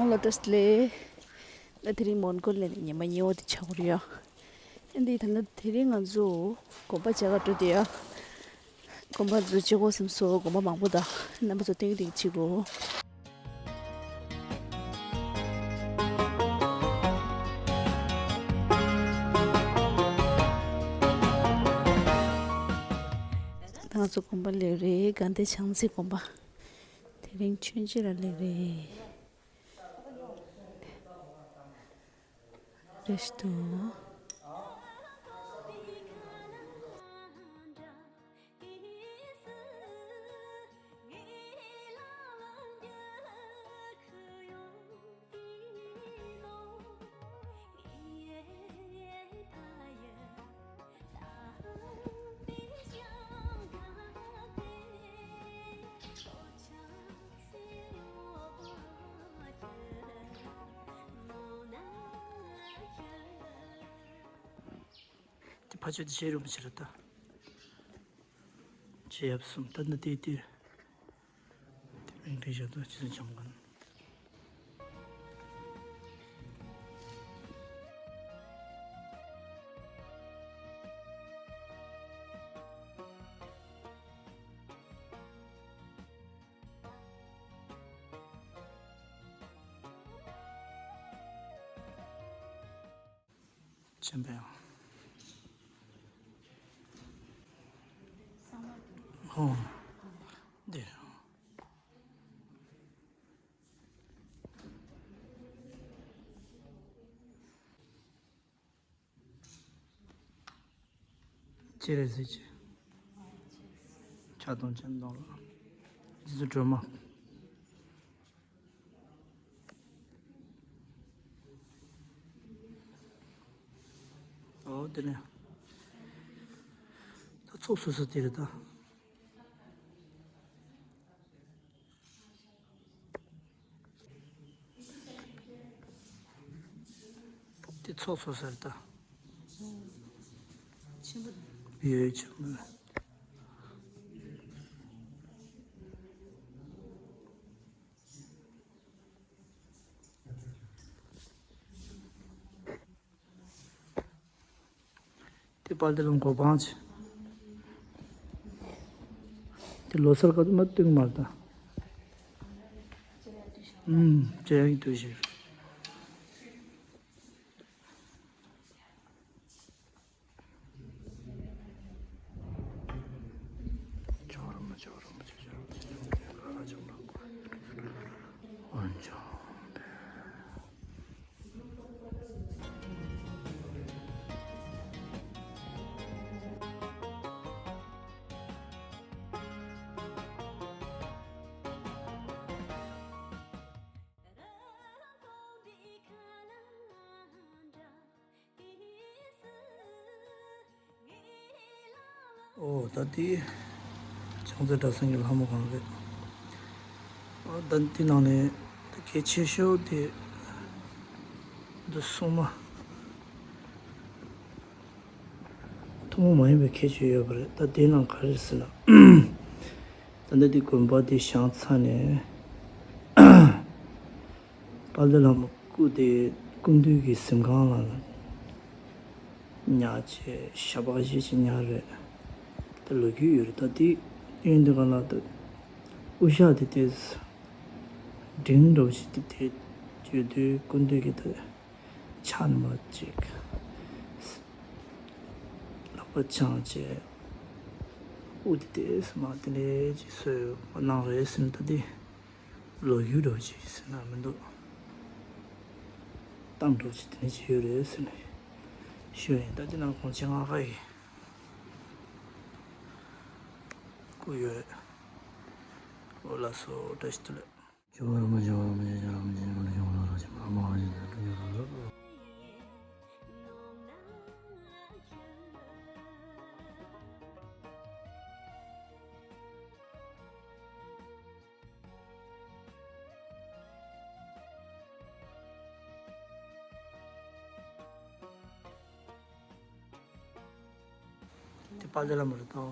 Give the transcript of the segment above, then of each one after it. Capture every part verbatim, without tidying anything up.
ལོ་ཏོས་ལེ། ང་དེ་རིང་མོན་གྷོ་ལ་ཉི་མ་གཉིས་པ་དེ་ཆགས་ཀྱི་ཡོད། ཨ་ནི་ད་ནི་དེ་རིང་ང་ཚོ་དགོན་པ་མཇལ་ག་འགྲོ་བསྡད་ཡོད། དགོན་པ་ཚོ་མཇལ་དགོས་བསམ་སོང་། དགོན་པ་མང་པོ་འདུག་རྣམ་པ་ཚོ་ཏིང་ཏིང་བྱེད་དགོས། ད་ང་ཚོ་དགོན་པ་སླེབས་རེད། དགའ་ལྡན་བྱང་རྩེ་དགོན་པ། དེ་རིང་མཆོད་མཇལ་ལ་སླེབས་རེད། རེད་འདུག་དེ་ཕ་ཆོས་དེ་ཆེ་རུ་མི་ཆེ་རུ་ད། ཆེ་ཡབ་གསུམ་ད་ནི་དེ་དེ། དེ་མིང་དེ་བཞག་ད་ཆེ་ས་འཇམ་གང་། ཆེན་པོ་ཡང་། ཧོ། འདི། ཅི་རེད་ཟེར་ཅི། ཆ་གཏོང་ཅན་གཏོང་ལ། རྗེ་བཙུན་སྒྲོལ་མ། ཨོ་དེ་ནས། ད་ཚོགས་སོ་སོ་དེ་རེད་ད། དེ་ཚོགས་སོ་སོར་ལྟ། ཆེན་པོ་དང་། ཡོད་ཆེན་པོ། དེ་དཔལ་ལྡན་ལ་མགོ་འཕང་བྱས། དེ་ལོ་སར་ག་དུས་མ་བཏུང་མ་ལྟ། ཨུམ། ཅེ་ཡང་དུ་ཞིག་ཨོ་ད་དེ་ཅང་ཙེ་གྲྭ་ཚང་གི་ལྷ་མོ་ཁང་རེད། ཨོ་ད་དེ་ནང་ནས་ད་གལ་ཆེ་ཤོས་དེ་འདི་སྲུང་མ། ཐུན་མོང་མ་ཡིན་པའི་ཁྱད་ཆོས་ཡོད་པ་རེད། ད་དེའི་ནང་ག་རེ་ཟེར་ན། ད་ལྟ་དེ་དགོན་པ་དེ་བཞེངས་ཚར་ནས། དཔལ་ལྡན་ལྷ་མོ་སྐུ་དེ་སྐུ་མདུན་གྱི་གཟིམ་ཁང་ལ་ཉར་བྱས་ཞག་པ་བཞི་ཅིག་ཉར་རེད། ད་ལོ་རྒྱུས་ཡོད་རེད། ད་དེ་ཡོན་ཏན་ག་ལ་ད་དབུ་ཞྭ་དེ་དེ་འབྲིང་འདྲ་བོ་ཞིག་དེ་དེ་བརྗོད་དུས་སྐུ་མདུན་གྱི་ད། ཕྱག་ནི་མ་ཅིག་ལག་པ་འཆང་བྱས། དབུ་དེ་དེ་སི་མ་དེ་ལས་ཅིག་སོས་པ་གནང་རེད་ཟེར་ནས། ད་དེ་ལོ་རྒྱུས་འདྲ་བོ་ཅིག་ཟེར་ན་མི་འདུག་གཏམ་འདྲ་བོ་ཅིག་དེ་ནས་ཅིག་ཡོད་རེད་ཟེར་ནས་ཞུ་ཡིན། ད་དེ་ནང་ཁོང་ཆེ་ང་ཁ་ཡི་སྐུ་ཡོད་རེད། འོ་ལགས་སོ། བཀྲ་ཤིས་བདེ་ལེགས། དེ་དཔལ་ལྡན་ལྷ་མོ་རེད་དོ།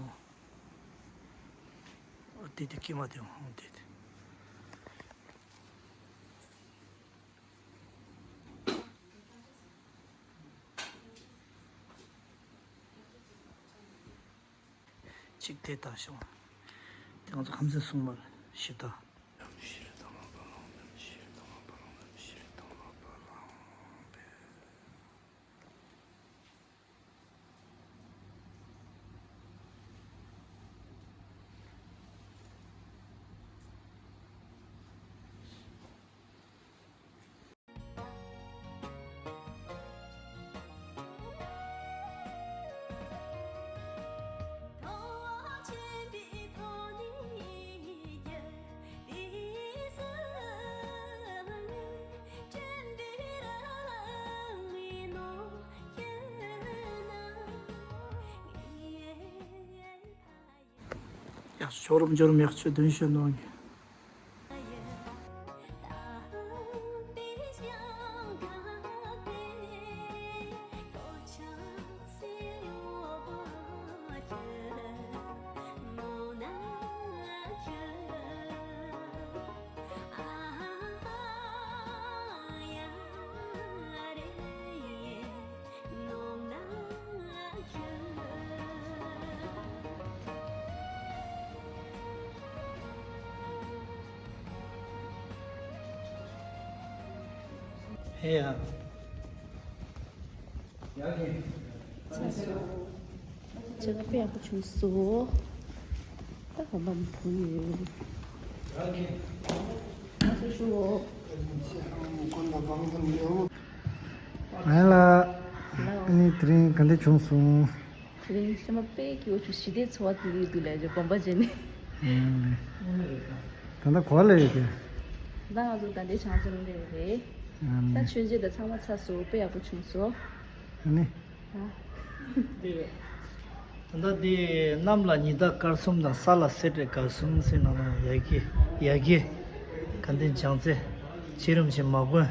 དེ་དེ་ཀྱེ་མ་དེ་འོང་དེ་དེ། གཅིག་དེ་ལྟ་ཞིང་། དེ་ང་ཚོ་ཁམས་ཚན་གསུམ་པར་ཞིབ་ལྟ། ཡ། ཤོ་རུམ་འབྱོར་མེད་ཆུ་བདུན་ཤོད་གནང་གི། ཧེ་ཡ། ཡ་གི། ལྕགས་པོ་ཡག་པོ་བྱུང་སོང་། ད་གོམ་པ་མི་ཐུང་ཡོད། ཡ་གི། ང་ཚོ་ཞུ། ཨ་ལ། ཨ་ནི་དེ་རིང་ག་འདྲ་བྱུང་སོང་། དེ་རིང་སེམས་པ་དཔེ་སྐྱིད་པོ་བྱུང་། ཞི་བདེའི་འཚོ་བ་དེ་འདྲ་འདུག་ལས་ཀྱི་གོམ་པ་བརྗེས་ནས། ཨ་ནི། ད་ལྟ་ག་པར་སླེབས་ཡོད་ཀྱི། ད་ང་ཚོ་ད་ལྟའི་བྱང་ཚོ་ལ་སླེབས་པ་རེད། ཨ་ནི། ད་མཆོད་མཇལ་དང་ཚང་མ་ཚར་སོང་། དཔེ་ཡག་པོ་བྱུང་སོང་། ཨ་ནི། ད་ལྟ་འདི་གནམ་ལ་ཉི་ཟླ་སྐར་གསུམ་དང་། ས་ལ་སེར་བྱེས་སྐར་གསུམ་ཟེར་ནང་ལ་ཡ་གི་ཡ་གི། ག་འདི་བྱང་རྩེ། ཕྱི་རིམ་བྱེས་མ་དགོན།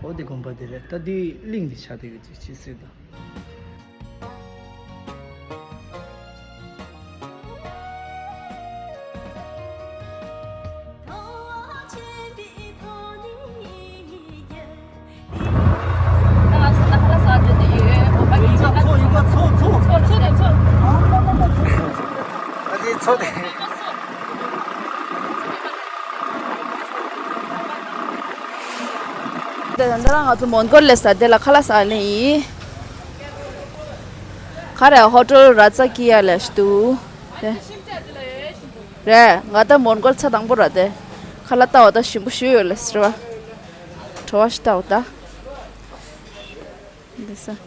འོ་འདི་དགོན་པ་འདི་རེད། ད་འདི་གླིང་འདི་ཆགས་བསྡད་ཡོད་ཅིག་ཅིག་ཟེར་ད། ད་ལྟ་རང་ང་ཚོ་མོན་གྷོ་སླེབས་ས་དེ་ལ་ཁ་ལག་ཟ་ནས་ཡིན། ག་རེ། ཧོ་ཊེལ་ར་ཛ་ཀི་ཡ་ལབ་ཞིག་འདུག་དེ། རེད། ང་ད་མོན་གྷོ་ཚར་དང་པོ་རེད་དེ། ཁ་ལག་ལྟ་བ་ད་ཞིམ་པོ་ཞིག་ཡོད་ལབ་ཟེར་བ། བྲོ་བ་ཞིག་ལྟ་བ་ད། འདི་ས།